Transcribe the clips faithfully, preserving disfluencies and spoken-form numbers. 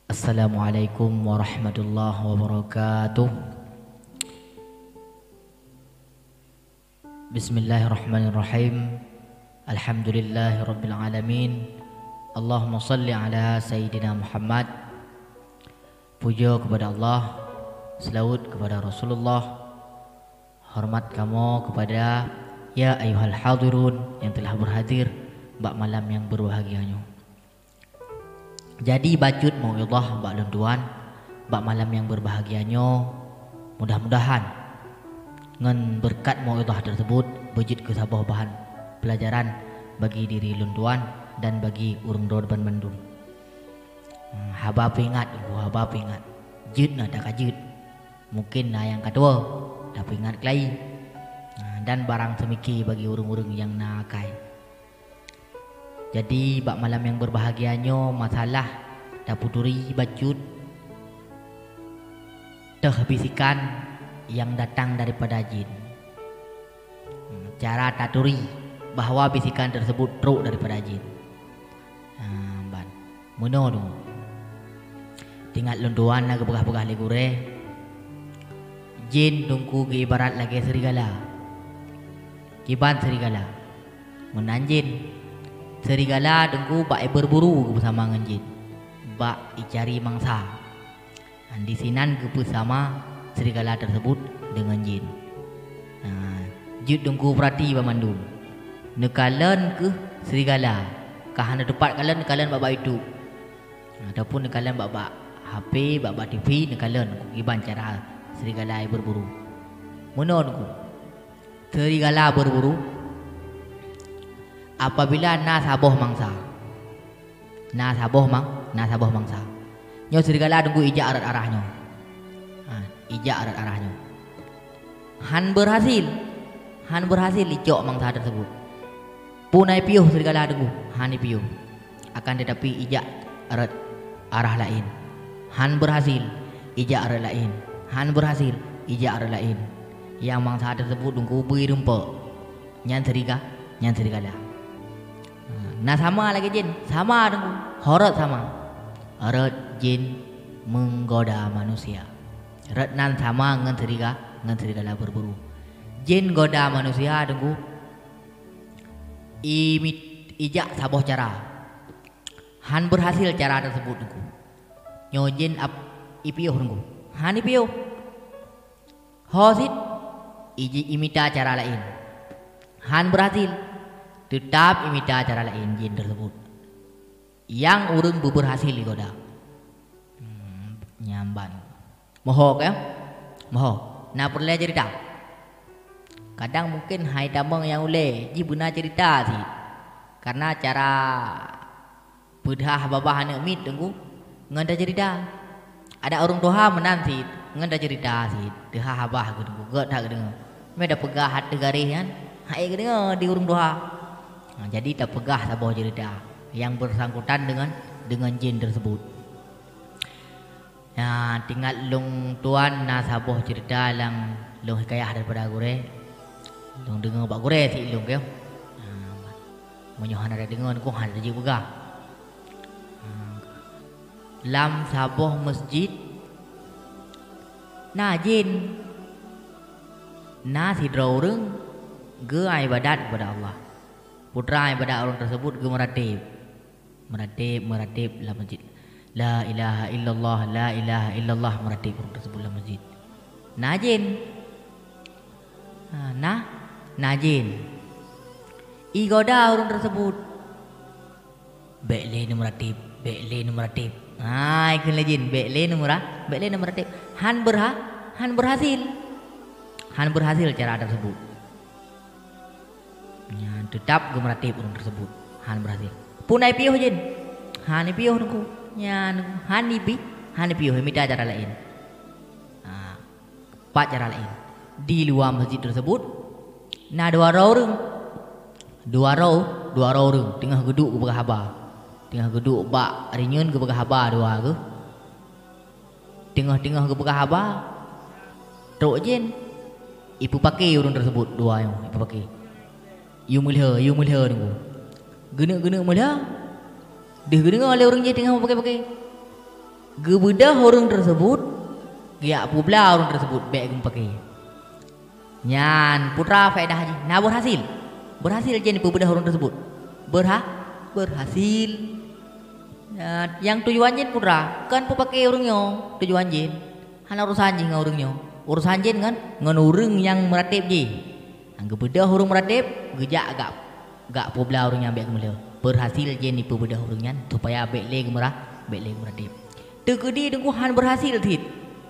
Assalamualaikum warahmatullahi wabarakatuh. Bismillahirrahmanirrahim. Alhamdulillahirabbil alamin. Allahumma salli ala sayyidina Muhammad. Puja kepada Allah, selawat kepada Rasulullah, hormat kamoe kepada ya ayyuhal hadirun yang telah berhadir bak malam yang berbahagia nyoe. Jadi bacut mauidhah bak lôn tuan bak malam nyang berbahagia nyoe, mudah-mudahan ngon beureukat mauidhah teurseubut beujeuet keu saboh bahan peulajaran bagi diri lôn tuan dan bagi ureuëng droe banmandum. Hmm, haba peuingat, haba peuingat. Jeuet na takajeut. Mungken na nyang ka tuwoe, tapeuingat keulayi. Nah, dan barang seumike bagi ureuëng-ureuëng nyang na akai. Jadi, bak malam nyang berbahagia nyoe, masalah taputuri bacut teuh bisikan nyang datang daripada jin. Hmm, cara taturi bahwa bisikan tersebut trok daripada jin. Ha, ban. Meunoe tu. Tingat lôn tuan na geupeugah-peugah lé gurée, jin teungku geuibarat lagée serigala. Kiban serigala? Meunan jin. Serigala teungku bak iberburu geupeusama ngon jin, bak icari mangsa. Disinan geupeusama serigala tersebut deungon jin. Nah, jeuet teungku peurati banmandum. Neukalon kheueh serigala, ka hana teupat kalon, neukalon bak-bak YouTube. Nah, ataupun neukalon bak-bak H P, bak-bak T V, neukalon kiban cara serigala berburu. Meunoe teungku. Serigala berburu apabila na saboh mangsa. Na saboh mang-, na saboh mangsa. Nyoe serigala teungku ijak rot arah nyoe. Ha, ijak rot arah nyoe. Han berhasil. Han berhasil icok mangsa tersebut. Pun ai piôh serigala teungku, han ipiôh. Akan tetapi ijak rot arah laén. Han berhasil, ijak rot laén. Han berhasil, ijak rot laén. Nyang mangsa tersebut teungku bui rumpok. Nyan seriga-, nyan serigala. Na sama lagée jin, sama teungku. Horot sama. Rot jin menggoda manusia. Rot nan sama ngon seriga-, ngon serigala berburu. Jin goda manusia teungku. Imit-, ijak saboh cara. Han berhasil cara tersebut teungku. Nyoe jin ap-, ipiôh teungku. Han ipiôh. Ho sit, iji-, imita cara laén. Han berhasil. Teutap imita cara laén jin tersebut. Nyang ureuëng beuberhasil igoda. Hmm, nyan ban. Moho keu? Moho. Na peureulée cerita. Kadang mungken hai tamong nyang ulée, jih beuna cerita sit. Karena cara peudeuhah babah aneuëk miet teungku ngon tacerita. Adak ureuëng tuha meunan sit, ngon tacerita sit. Deuhah babah geuh teungku, gét that geudeungoe. Mé tapeugah hat teugaréh nyan, hai geudeungoe di ureuëng tuha. Nah, jadi tapeugah saboh cerita nyang bersangkutan dengan, dengan jin tersebut. Nyan, tingat lôn tuan na saboh cerita nyang lôn hikayah daripada gurée. Lôn deungoe bak gurée sit lôn keu. Nah, meunyoe hana tadeungoe, nyoe hana tajeuet peugah. Lam saboh masjid na jin. Na sidroe ureuëng geu-ibadat kepada Allah. Putra ibadat ureuëng tersebut geumeurateb. Meurateb, meurateb lam masjid. La ilaha illallah, la ilaha illallah, meurateb ureuëng tersebut lam masjid. Na jin. Ha, na, na jin. Igoda ureuëng tersebut. Bék lé neumeurateb, bék lé neumeurateb. Ha, ikheun lé jin, bék lé neumeurat-, bék lé neumeurateb. Han berha-, han berhasil. Han berhasil cara tersebut. Nyan teutap geumeurateb ureuëng tersebut. Han berhasil. Pun ai piôh jin. Han piôh teungku. Nyan han ibi, han piôh mita cara laén. Ha, pat cara laén. Di luwa masjid tersebut na dua droe ureuëng. Dua droe, dua droe ureuëng teungoh geuduek geupeugah haba. Teungoh geuduek bak rinyeun geupeugah haba dua geuh. Teungoh-teungoh geupeugah haba, trok jén. Ipeupake ureuëng teuseubut dua nyoe, ipeupake. Yue meulhö, yue meulhö teungku. Geuneuk-geuneuk meulhö, deuh geudeungoe lé ureuëng jih teungoh meupake-pake. Geubeudoh ureuëng teuseubut, geujak peubla ureuëng teuseubut bék geumeupaké. Nyan peue teuma faedah jih, na beurhasil. Beurhasil jén peubeudoh ureuëng teuseubut. Beurha-, beurhasil. Nyan, nyang tujuan jén peue teuma, kon peupaké ureuëng nyoe tujuan jén. Hana urusan jih ngon ureuëng nyoe. Urusan jén ngon, ngon ureuëng nyang meuratéb jih. Nyang geubeudoh ureuëng meuratéb, geujak gak, gak peubla ureuëng nyan bék geumeuleueh. Beurhasil jén jipeubeudoh ureuëng nyan supaya bék lé geumeura-, bék lé geumeuratéb. Teukeudi teungku hán beurhasil cit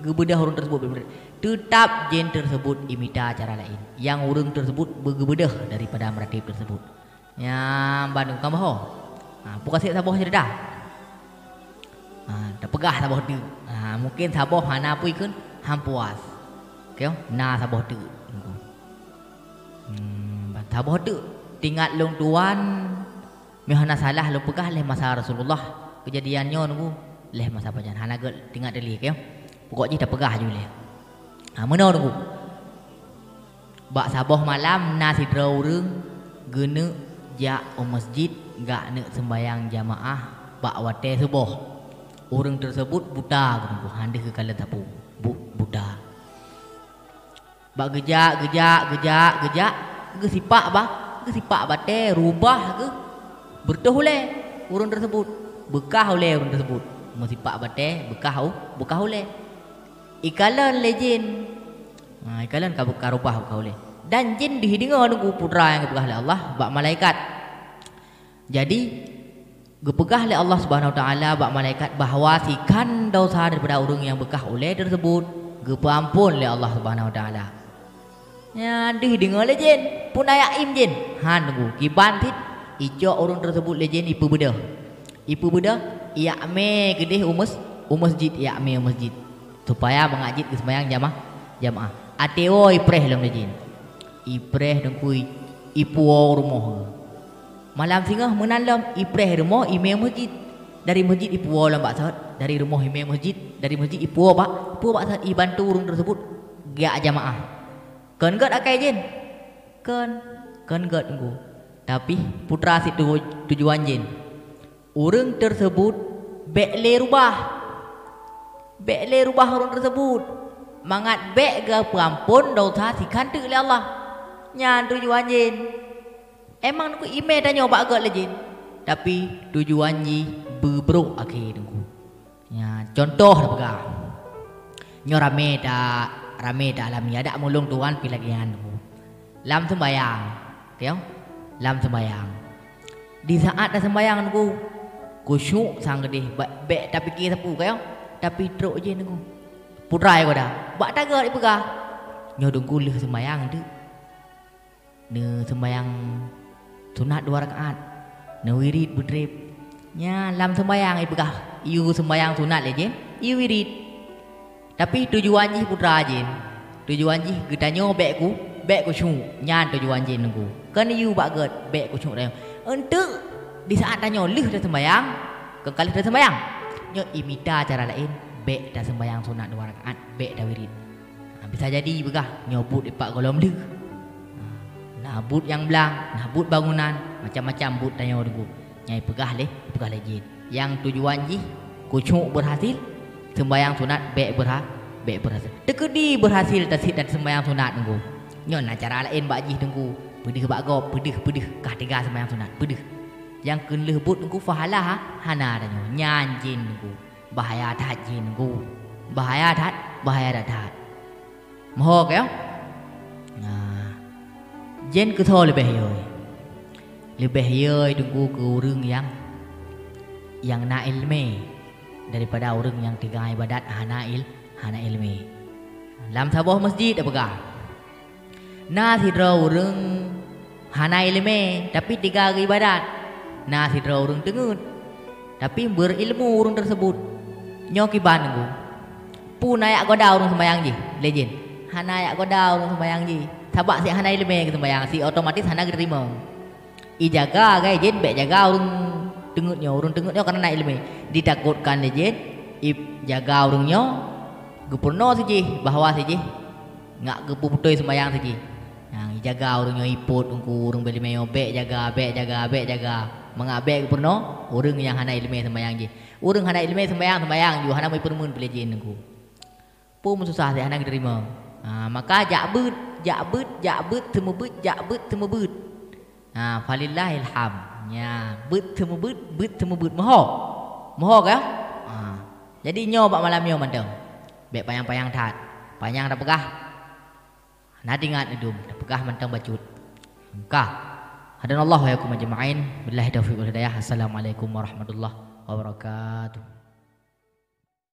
geubeudoh ureuëng teuseubut bék meuratéb. Teutab jén teuseubut jimita cara laén. Nyang ureuëng teuseubut beugeubeudoh daripada meuratéb teuseubut. Nyang bandum ka boh. Ha, peue ka seb saboh cerita. Ha, tapeugah saboh teuk. Ha, mungken saboh hana peue kheun, hán puas. Oke, na saboh teuk. Hmm, saboh teuk. Teuingat lôn tuan, meuhana salah lôn peugah lé masa Rasulullah. Keujadian nyoe nunggu lé masa pajan. Hana gét teuingat lé, oke. Pokok jih tapeugah ju lé. Ha, meunoe nunggu. Bak saboh malam na sidroe ureuëng geuneuk jak u masjid gak neuk seumbahyang jamaah bak watée suboh. Ureuëng teuseubut buta geuneuk hana geukalon sapeue, bu-, buta. Bak geujak, geujak, geujak, geujak, geusipak bah, geusipak batée rubah geuh beureutoh ulée ureuëng teuseubut, beukah ulée ureuëng teuseubut, meusipak batée beukah u-, beukah ulée. Ikalon lé jén. Ha, ikalon ka, ka rubah ka ulée. Dan jén deuh deungoe nunggu peue teuma nyang geupeugah lé Allah bak malaikat. Jadi, geupeugah lé Allah Subhanahu Wa Taala bak malaikat bahwa sikhan desya daripada ureuëng nyang beukah ulée teuseubut geupeuamphon lé Allah Subhanahu Wa Taala. Nyan deuh deungoe lé jén, peue na jak im jén. Hán nunggu, kiban cit, icok ureuëng teuseubut lé jén ipeubeudoh. Ipeubeudoh, ijak mé keudeh u mes-, u masjid, ijak mé u masjid. Supaya mangat jeuet geuseumbahyang jama-, jamaah. Até woe ipreh lom lé jén. Ipreh teungku, ipuwoe rumoh. Malam singoh meunan lom ipreh rumoh imé masjid. Dari masjid ipuwoe lom bak sot, dari rumoh imé masjid, dari masjid ipuwoe bak, ipuwoe bak sot, ibantu ureuëng teuseubut geujak jamaah. Kon gét akai jén? Kon, kon gét teungku. Tapi peue teuma sit tu-, tujuan jén. Ureuëng teuseubut bék lé rubah. Bék lé rubah ureuëng teuseubut. Mangat bék geupeuamphon desya sikhan teuk lé Allah. Nyan tujuan jén. Emang teungku imé tanyoe bak gét lé jén. Tapi tujuan jih beubrok akhé teungku. Nyan, contoh tapeugah. Nyoe ramé ta-, ramé ta alami. Adak mulông tuan pih lagée nyan teungku. Lam seumbahyang, kayong? Lam seumbahyang. Di saat taseumbahyang teungku, khusyuk sang keudeh, ba-, bék tapike sapeue, kayong? Tapi trok jén teungku. Peue teuma nyang geuda, bak taga ipeugah. Nyoe teungku lheueh seumbahyang teuk. Neuseumbahyang sunat dua rakaat, neuwirit beutreb. Nyan lam seumbahyang ipeugah, yue seumbahyang sunat lé jén, yue wirit. Tapi tujuan jih peue teuma jén? Tujuan jih geutanyoe bék ku-, bék khusyuk. Nyan tujuan jén teungku. Kon yue bak gét, bék khusyuk tanyoe. Eunteuk di saat tanyoe lheueh taseumbahyang, kon ka lheueh taseumbahyang. Nyoe imita cara laén, bék taseumbahyang sunat dua rakaat, bék tawirit. Ha, bisa jadi peugah nyoe buet ipak gohlom lheueh. Ha, na buet nyang blang, na buet bangunan, macam-macam buet tanyoe teungku. Nyang ipeugah lé, ipeugah lé jén. Nyang tujuan jih khusyuk beurhasil, seumbahyang sunat bék beurha-, bék beurhasil. Teukeudi beurhasil tasit dan seumbahyang sunat teungku. Nyoe na cara laén bak jih teungku. Peudeuh bak gob, peudeuh, peudeuh, kah teuga seumbahyang sunat, peudeuh. Nyang keu lheueh buet teungku pahala ha-, hana tanyoe. Nyan jén teungku. Bahaya that jén teungku. Bahaya that, bahaya that, that. Meuho kayong? Nah, jén keusoe leubeh yôi. Leubeh yôi teungku keu ureuëng nyang, nyang na iéleumé daripada ureuëng nyang teuga iébadat hana il-, hana iéleumé. Lam saboh masjid tapeugah. Na sidroe ureuëng hana iéleumé, tapi teuga geuiébadat. Na sidroe ureuëng teungeut, tapi beurilmu ureuëng teuseubut. Nyoe kiban teungku. Peue na jak goda ureuëng seumbahyang jih, lé jén? Hana jak goda ureuëng seumbahyang jih. Sabab sit hana iéleumé geuseumbahyang, sit otomatis hana geuteurimong. Ijaga gai jén bék jaga ureuëng teungeut nyoe. Ureuëng teungeut nyoe kareuna na iéleumé. Ditakotkan lé jén, ijaga ureuëng nyoe, geupeurunoe sijih, bahwa sijih nyak geupeubutôi seumbahyang sijih. Nyang ijaga ureuëng nyoe ipot teungku, ureuëng beuiéleumé nyoe bék jaga, bék jaga, bék jaga. Mangat bék geupeurunoe ureuëng nyang hana iéleumé seumbahyang jih. Ureuëng hana iéleumé seumbahyang-seumbahyang ju hana meupeurumeun peuleueh jén nungku. Peue meususah teuh hana geuteurimong. Ha, maka jak beuet, jak beuet, jak beuet, seumeubeuet, jak beuet, seumeubeuet. Ha, falillahil hamd. Nya, beuet seumeubeuet, beuet seumeubeuet. Meuho? Meuho ka? Ha. Jadi nyoe bak malam nyoe mantong. Bék panyang-panyang that. Panyang tapeugah. Na teuingat neudum, tapeugah mantong bacut. Ka. Hadanallahu wa iyyakum ajma'in. Billahi taufiq wal hidayah. Assalamualaikum warahmatullahi wabarakatuh.